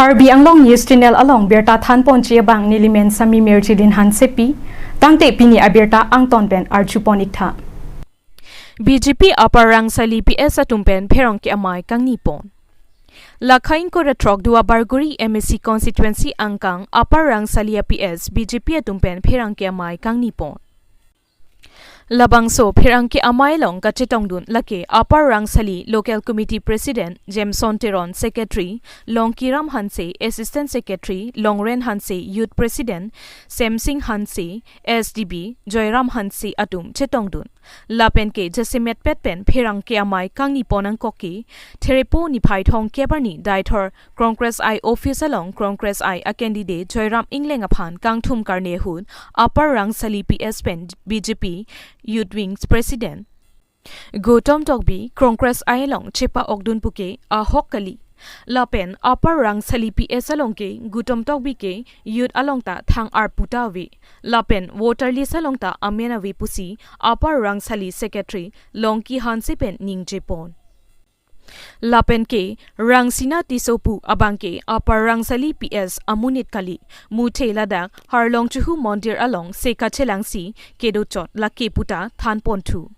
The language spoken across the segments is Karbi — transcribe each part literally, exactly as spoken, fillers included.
Karbi Anglong News Channel along birta thanponji abang nelimen Sami Merjilin Hansepi, tangte pini abirta angton pen arjupon iktha. B J P Upper Rangsali P S atum pen pherangke amei kangnipon. Lakha ingkoi ra throk Duar Bagori M A C constituency angkang Upper Rangsali a P S B J P atum pen pherangke amei kangnipon. Labangso pherangke amei along kachetongdun lake Upper Rangsali Local Committee President Jameson Teron, Secretary Longkiram Hanse, Assistant Secretary Longren Hanse, Youth President Semsing Hanse, S D B Joyram Hanse atum chetongdun. Lapen ke jasemet pet pen pherangke amei kangnipon angkok ke Therepo niphai thomkep arni Deithor Congress I office along Congress I a candidate Joyram Engleng aphan kangthum karne ahut Upper Rangsali P S pen B J P Youth Wings President Gautam Tokbi Congress I along chepa-okdun puke ahok kali. Lapen Upper Rangsali P S along ke Gautam Tokbi ke youth along ta thang arpu ta ave. Lapen voter list along ta amen ave pusi Upper Rangsali Secretary Longki Hanse pen ningjepon. Lapen ke Rangsina Tisso pu abang ke Upper Rangsali P S amonit kali. Muthe ladak Harlong Chuhu Mondir along se kachelangsi kedochot lake puta thanponthu.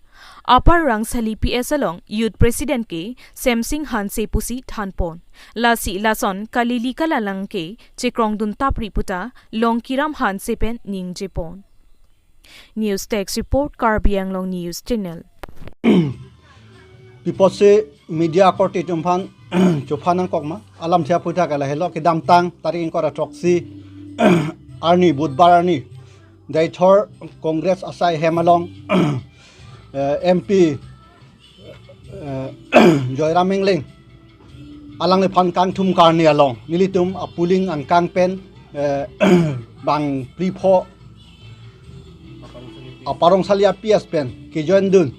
Upper Rangsali P S along Youth President ke Semsing Hanse pusi thanpon. Lasi lason kalili kalalang ke chekrongdun tapri puta Longkiram Hanse pen ningjepon. News Desk Report, Karbi Anglong News Channel. Pi apotsi media akorte atum aphan chophan nangkok ma, alamthe aputhak ke lahelo, kedamtang tarik ingkoi ra throksi arni Budhbar arni Deithor Congress asai hem along eh, M P eh, Joyram Engleng alangliphan kangthum karne along nelitum apuling angkang pen eh, bang pripho Upper Rangsali a P S pen kejoindun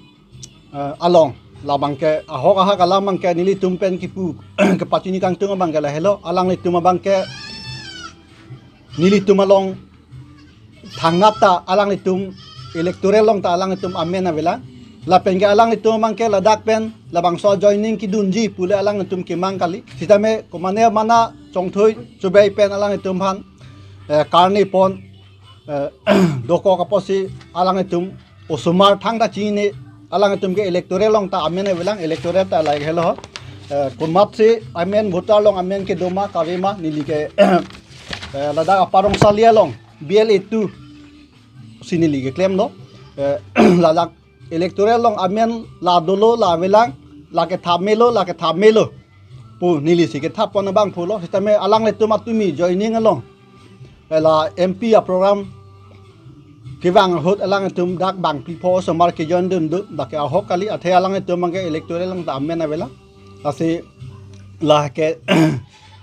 eh, along labang ke ahok ahak alam abang ke nelitum pen kipu kepachini kangtung abang ke lahelo, alanglitum abang ke nelitum along thangnat ta alanglitum electoral along ta alanglitum amen avelang. Lapen ke alanglitum abang ke ladak pen labangso joining kedunji pule alanglitum kemang kali. Sitame komane mana Chongthui Chubei pen alanglitum aphan eh, karnepon eh, dokok apotsi alanglitum osomar thangta chini alanglitum ke electoral along ta amen avelang, electoral ta lahelo. Eh, komatsi amen voter along amen kedo ma kave ma neli ke eh, ladak Upper Rangsali along B L A two si neli keklemlo. Eh, ladak electoral along amen la dolo la avelang, la ketha melo la ketha melo pu neli si kethapon abangphulo. Sitame alanglitum atumi joining along eh, la M P a program kevang ahut alanglitum dak bang pripho osomar kejoindun do, dak ke ahok kali, athe alanglitum abang ke electoral along ta amen avelang. Lasi la ke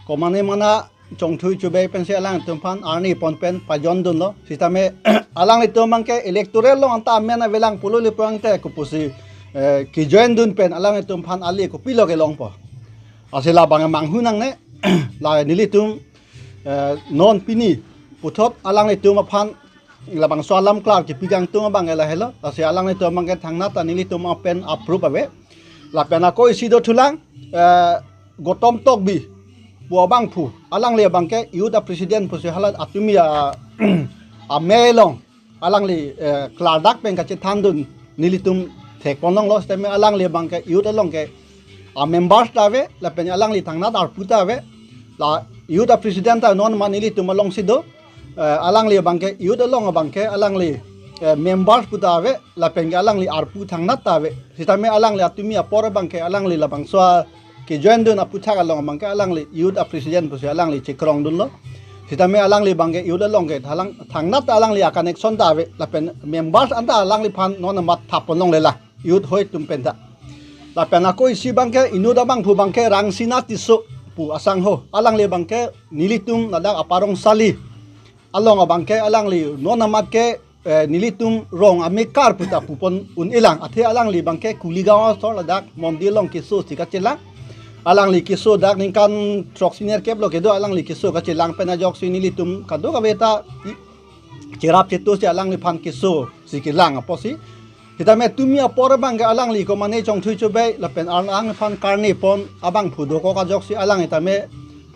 komane mana Chongthui Chubei pensi alanglitum aphan arnepon pen pajoindunlo. Sitame alanglitum abang ke electoral along anta amen avelang pulo le pulote kopusi eh, kejoindun pen alanglitum aphan ale kopilo kelongpo. Lasi labang manghu nangne, la nelitum eh, non pini puthot alanglitum aphan labangso alam klar kepi kangtung abang ke lahelo. Lasi alanglitum abang ke thangnat ta nelitum apen approve ave. Lapen ako isi dothulang eh, Gautam Tokbi pu abangphu, alangli abang ke youth a president pusi hala atumi a amei along alangli eh, klardak pen kachethandun nelitum thekponlonglo. Sitame alangli abang ke youth along ke a members ta ave, lapen alangli thangnat arpu ta ave. La youth a president ta non ma nelitum alongsi do. Eh, alangli abang ke youth along abang ke alangli eh, members pu ta ave, lapen ke alangli arpu thangnat ta ave. Sitame alangli atumi apor abang ke alangli labangso a kejoindun aputhak along abang ke alangli youth a president pusi alangli chekrongdunlo. Sitame alangli abang ke youth along ke thalang thangnat ta alangli a connection ta ave, lapen members anta alangliphan non amat thapponlonglelang youth hoi atum penta. Lapen ako isi abang ke inut abangphu abang ke Rangsina Tisso pu asangho, alangli abang ke nelitum ladak Upper Rangsali along abang ke alangli non amat ke eh, nelitum rong amekar puta pupon un-elang, athe alangli abang ke Kuligaon asor ladak Mondir along keso si kachelang. Alangli keso dak ningkan throksi nerkep lo kedo alangli keso kachelang pen ajoksi nelitum kadokave ta i- cherap chetu si alangliphan keso si kelang apotsi. Sitame tumi apor abang ke alangli komane Chongthui Chubei lapen alangliphan karnepon abangphu dokok ajoksi alang sitame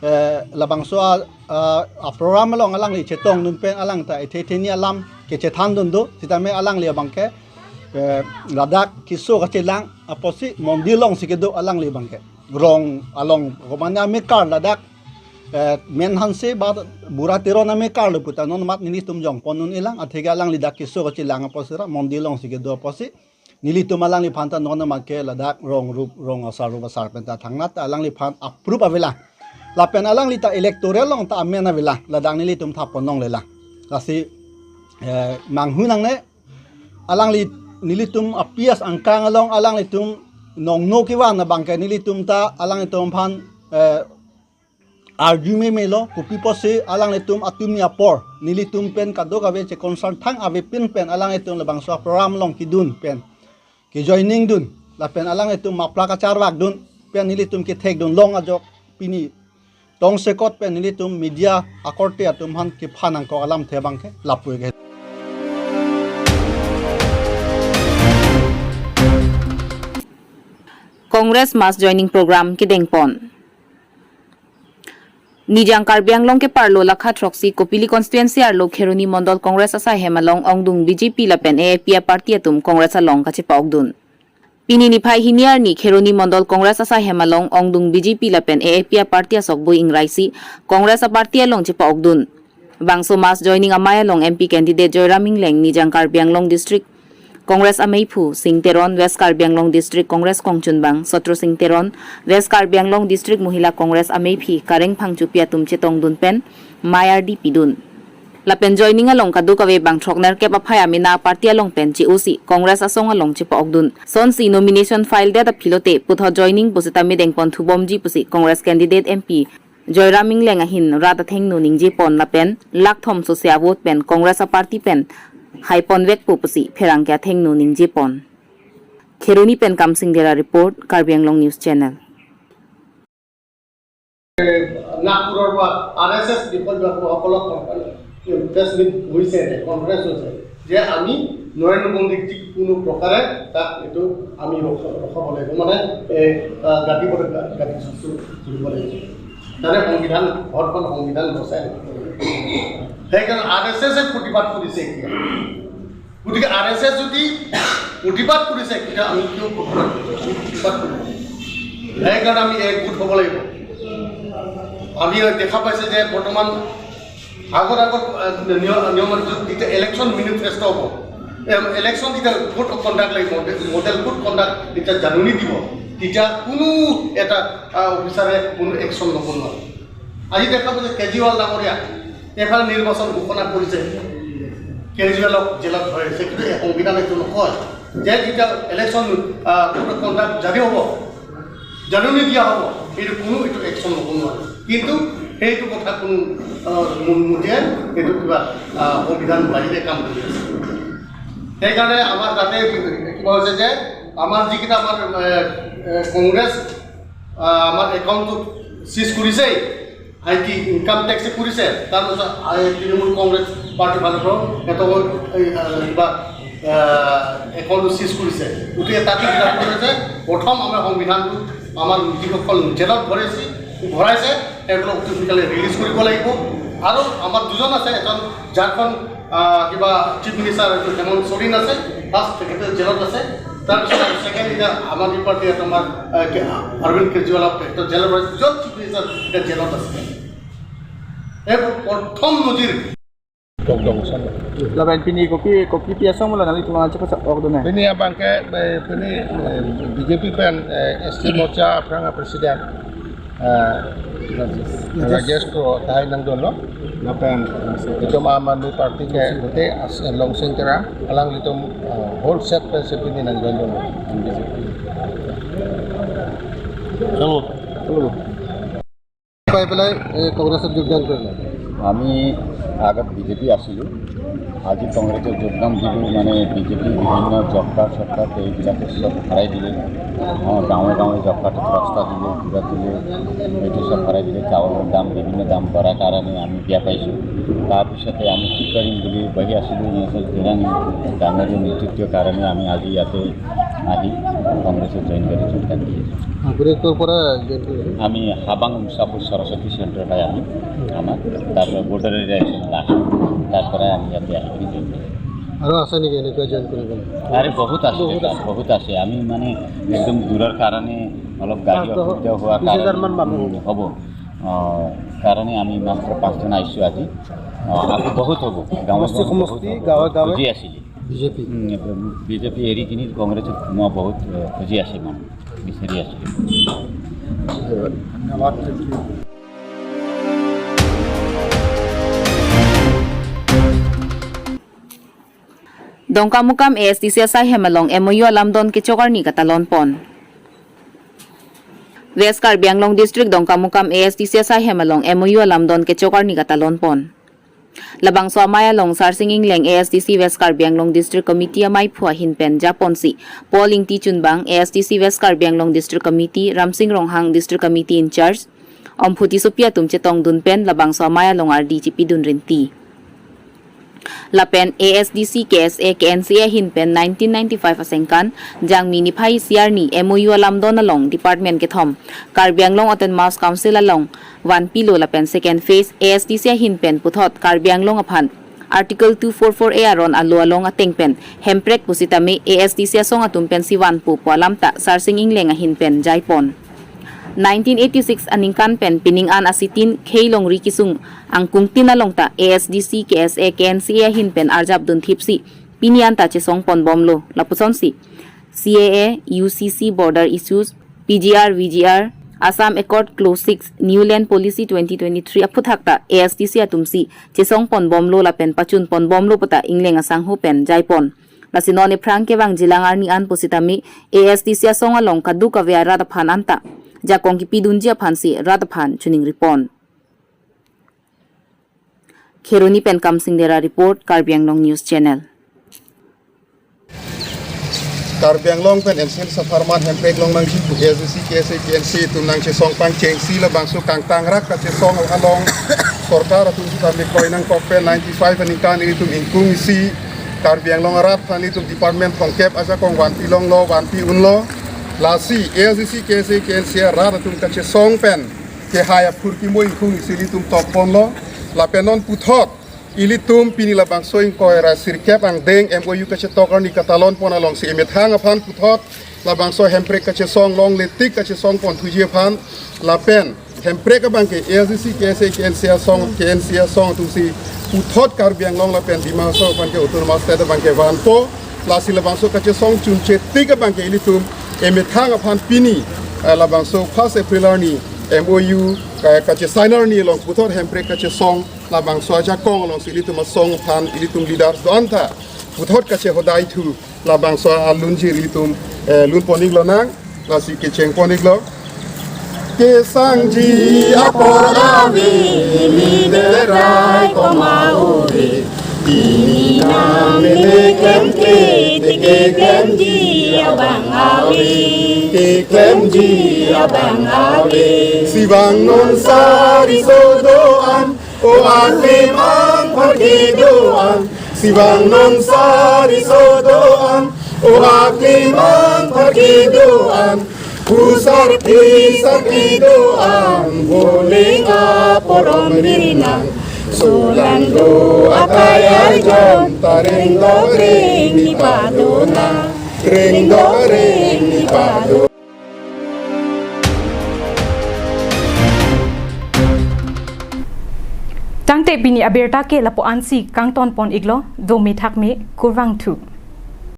eh, labangso a, a, a program along alangli chetongdun pen alang ta ethe ethe ni alam kechethandun do, sitame alangli abangke, eh, ladak keso kachelang apotsi mondir alongsi kedo alangli abangke. Rong along, komane amekar ladak, eh, Menhanse ba Bura Teron amekar lo puta non mat nelitum jongpon un-elang, atheke alangli dak keso kachelang apotsi ra mondir alongsi kedo apotsi nelitum alangliphan ta non mat ke ladak rong rup, rong asar rup asar pen ta thangnat ta alangliphan approve avelang. Lapen alangli ta electoral along ta amen avelang. Ladak nelitum thap pon longlelang. Lasi, eh, manghu nangne alangli nelitum a-P S angkang along alanglitum nongno kevan abangke nelitum ta alanglitum aphan, eh, arju meme lo, kopi apotsi alanglitum atum ni apor nelitum pen kadokave che-concern thang avepin pen alanglitum labangso a program along kedun pen, kejoining dun, lapen alanglitum muffler kacharvakdun pen nelitum kethekdun long ajok pini tongsekot pen nelitum media akorte atum aphan kephan nangkok alamthe abangke lapu-ik ke. Congress mass joining program kedengpon. Nijang Karbi Anglong keparlo lakha throksi Kopili constituency arlo Kheroni Mondol Congress asaihem along ongdung B J P lapen A A P a-party atum Congress along kachepa-okdun. Pini niphai hini arni Kheroni Mondol Congress asaihem along ongdung B J P lapen A A P a-party asokbui ingrai si Congress a-party along chepa-okdun. Bangso mass joining amei along M P candidate Joyram Engleng, Nijang Karbi Anglong District Congress ameiphu Sing Teron, West Karbi Anglong District Congress kongchunbang Sotro Sing Teron, West Karbi Anglong District Mohila Congress ameiphi Kareng Phangchopi atum chetongdun pen mei ardi pidun. Lapen joining along kadokave bang throknerkep aphai amena a-party along pen che-o si Congress asong along chepa-okdun. Sonsi nomination file det aphi lote puthot joining pusitame dengpon thubomji pusi Congress candidate M P Joyram Engleng ahin rat athengno ningjepon lapen lakh thom sose a-vote pen Congress a-party pen haiponvekpo pusi pherangke athengno ningjepon. Kheroni pen Kamsing Dera report, Karbi Anglong News Channel. নাগপুৰৰ পৰা আৰ এছ এছ বিষয়ববীয়াসকলক press meet হৈছে, কনফাৰেন্স হৈছে যে আমি নৰেন্দ্ৰ মোদীক যিকোনো প্ৰকাৰে তাক এইটো আমি ৰখ-, ৰখাব লাগিব, মানে এই, আহ, গাঁঠিবলৈ, গাঁঠি চুচু কৰিব লাগিব। তাৰে সংবিধান, ঘৰখন সংবিধান বচাই ৰাখিব লাগিব। সেইকাৰণে আৰ এছ এছে প্ৰতিবাদ কৰিছে এতিয়া। গতিকে আৰ এছ এছ যদি প্ৰতিবাদ কৰিছে, তেতিয়া আমি কিয় প্ৰতিবাদ কৰিব? আমি প্ৰতিবাদ কৰিব। সেইকাৰণে আমি একগোট হ'ব লাগিব। আমি দেখা পাইছে যে বৰ্তমান আগত আগত, আহ, নিয়ম, নিয়মত যেতিয়া ইলেকশ্যন মেনিফেষ্ট হ'ব, এম, ইলেকশ্যন যেতিয়া কোড অফ কণ্ডাক্ট লাগিব, মডেল কোড কণ্ডাক্ট যেতিয়া জাননী দিব, তেতিয়া কোনো এটা, আহ, অফিচাৰে কোনো একশ্যন ল'ব নোৱাৰে। আজি দেখা পাইছে কেজৰিৱাল ডাঙৰীয়া এফালে নিৰ্বাচন ঘোষণা কৰিছে, কেজৰিৱালক জেলত ভৰাইছে, কিন্তু এই সংবিধানে এইটো নকয় যে যেতিয়া ইলেকশ্যন, আহ, কোড অফ কণ্ডাক্ট জাৰি হ'ব, জাননী দিয়া হ'ব, এইটো কোনো এইটো একশ্যন ল'ব নোৱাৰে। কিন্তু সেইটো কথা কোনো, আহ, মন-, মতিয়ে এইটো কিবা, আহ, সংবিধান বাহিৰে কাম কৰি আছে। সেইকাৰণে আমাৰ তাতে কিবা হৈছে যে আমাৰ যিকেইটা আমাৰ, এ, এ, কংগ্ৰেছ, আহ, আমাৰ একাউণ্টটো চিজ কৰিছেই, আই টি ইনকাম টেক্সে কৰিছে, তাৰ পিছত আই, তৃণমূল কংগ্ৰেছ পাৰ্টি ফালৰ পৰাও সিহঁতক এই, আহ, কিবা, আহ, একাউণ্টটো চিজ কৰিছে। গতিকে তাতে কিতাপ কৰিছে, প্ৰথম আমাৰ সংবিধানটো আমাৰ যিসকল জেলত ভৰাইছে, ভৰাইছে, সেইসকলক অতি সোনকালে ৰিলিজ কৰিব লাগিব। আৰু আমাৰ দুজন আছে, এজন ঝাৰখণ্ড, আহ, কিবা চিফ মিনিষ্টাৰ এইটো হেমন্ত চোৰেন আছে, ফাৰ্ষ্ট তেখেতে জেলত আছে। তাৰপিছত ছেকেণ্ড এতিয়া আম আদমী পাৰ্টি এটা আমাৰ, আহ, কে-, অৰবিন্দ কেজৰিৱাল তেখেতে জেলত আছে, দুজন চিফ মিনিষ্টাৰ এতিয়া জেলত আছে। এইটো প্ৰথম নজিৰ। Lapen pini kopi, kopi pi asong mula nangli tulang aja pasak order na. Pini abangke, eh, pini, eh, B J P pen, eh, S T Morcha aphrang a-president, eh, Rajesh Kro tahai nangdunlo. Lapen itum Aam Aadmi Party ke pute as Longsing Teron alanglitum, eh, whole set pen si pini nangdunlo. Hello. Hello. পাই পেলাই, এ, কংগ্ৰেছত যোগদান কৰিলে? আমি আগত বিজেপি আছিলোঁ, আজি কংগ্ৰেছত যোগদান দিলোঁ। মানে বিজেপি বিভিন্ন জব কাৰ্ড চব কাৰ্ড এইবিলাকে চব হেৰাই দিলে। আমাৰ গাঁৱে গাঁৱে জব কাৰ্ডত ৰাস্তা দিলে, কিবা দিলে, এইটো চব হেৰাই দিলে। চাউলৰ দাম, বিভিন্ন দাম বঢ়াৰ কাৰণে আমি বেয়া পাইছোঁ। তাৰপিছতে আমি কি কৰিম বুলি বহি আছিলোঁ। ডাঙৰীয়া নেতৃত্বৰ কাৰণে আমি আজি ইয়াতে আহি কংগ্ৰেছত জইন কৰি যোগদান দিয়ে। আপুনি ক'ৰ পৰা জইন কৰিছে? আমি হাবাং উমছাপুৰ সৰস্বতী চেণ্টাৰৰ পৰা আহি আমাৰ তাৰ পৰা বৰ্ডাৰ এৰিয়া আছে লাষ্ট, তাৰ পৰা আমি ইয়াতে আহি কৰি জইন কৰিছোঁ। আৰু আছে নেকি এনেকুৱা জইন কৰিবলৈ? আৰে বহুত আছে, বহুত তাত আছে। বহুত আছে। আমি মানে একদম দূৰৰ কাৰণে অলপ গাড়ী পাঁচ দহ, অসুবিধা হোৱাৰ বিশ হাজাৰ কাৰণে মান মানুহ উম, হ'ব। হ'ব। আহ, কাৰণে আমি মাত্ৰ পাঁচজন আহিছোঁ আজি। আহ, আৰু বহুত হ'ব। গাঁৱে সমষ্টি গাঁৱে সমষ্টি, বহুত হ'ব। গাঁৱে গাঁৱে। খুজি আছিলোঁ। বিজেপি। উম, বিজেপি এৰি কিনি কংগ্ৰেছত সোমোৱা বহুত, আহ, খুজি আছে মানুহ, বিচাৰি আছে। ধন্যবাদ। Dongkamukam A S D C asaihem along M O U alamdon kechok arni katalon pon. West Karbi Anglong District Dongkamukam A S D C asaihem along M O U alamdon kechok arni katalon pon. Labangso amei along Sarsing Engleng A S D C West Karbi Anglong District Committee ameiphu ahin pen japonsi Paul Ingti Chunbang A S D C West Karbi Anglong District Committee, Ramsing Ronghang District Committee in charge, Omphu Tissopi atum chetongdun pen labangso amei along ardi chipidun rinti. Lapen A S D C, K S A, K N C A ahin pen nineteen ninety-five asengkan Jangmi niphai isi arni M O U alamdon along department kethom Karbi Anglong Autonomous Council along vanpilo lapen second phase A S D C ahin pen puthot Karbi Anglong aphan Article two four four A aron alo along ateng pen Hemprek pusitame A S D C asong atum pensi vanpo pu alam ta Sarsing Engleng ahin pen jaipon. Nineteen eighty-six aningkan pen pining an asitin khei longri kisung angkung tin along ta A S D C, K S A, K N C A ahin pen arjapdun thipsi pini an ta chesong ponbomlo. Lapusonsi C A A, U C C, border issues, P G R, V G R, Assam Accord Clause six, New Land Policy twenty twenty-three aphuthak ta A S D C atumsi chesong ponbomlo lapen pachun ponbomlo puta Engleng asangho pen jaipon. Lasi non ephrang kevangjilang arni an pusitame A S D C asong along kadokave arat aphan anta jakong kipidunji aphansi rat aphan chiningripon. Kheroni pen Kamsing Dera report, Karbi Anglong News Channel. Karbi Anglong pen N C L Sapharman Hemprek long nangji pu A S D C, K S A, K N C A atum nangchesong pangchengsi labangso kangtangrak kachesong along sorkar atum sitame koi nangkok pen ninety-five aningkan ilitum ingkung isi Karbi Anglong arat aphan ilitum department thomkep ajakong vanpi longlo, vanpi unlo. Lasi A S D C, K S A, K N C A arat atum kachesong pen kehai aphurkimo ingkung isi ilitum tokponlo. Lapen non puthot ilitum pini labangso ingkoi ra sirkep angdeng M O U kachetok arni katalon pon alongsi emethang aphan puthot labangso Hemprek kachesong longle tik kachesong ponthuji aphan lapen Hemprek abangke A S D C, K S A, K N C A asong, K N C A asong atumsi puthot Karbi Anglong lapen Dima Hasao aphan ke Autonomous State abangke vanpo. Lasi labangso kachesong chunche tik abangke ilitum emethang aphan pini, eh, labangso first April arni M O U, eh, kachesign arni along puthot Hemprek kachesong labangso ajakong alongsi ilitum asong aphan ilitum leaders do-an ta puthot kachehodai thu labangso alunjir ilitum, eh, lunpon-ik lonang, lasi kechengpon-iklo. Kesangji apor ave, mi derai koma ove. Pini nang mene klemkle, te keklemji abang ave. Keklemji abang ave. Si vangnon sari so do-an, o aklim angphar kedo-an. Si vangnon sari so do-an, o aklim angphar kedo-an. Pu sarpi sarpi do-an, voleng aporom rinang. Solangdo akai arjon ta rengdok rengni padonang. Rengdok rengni padonang. Tangte pini abirta ke lapu-ansi kangtonpon-iklo, dome thakme, kurvangthu.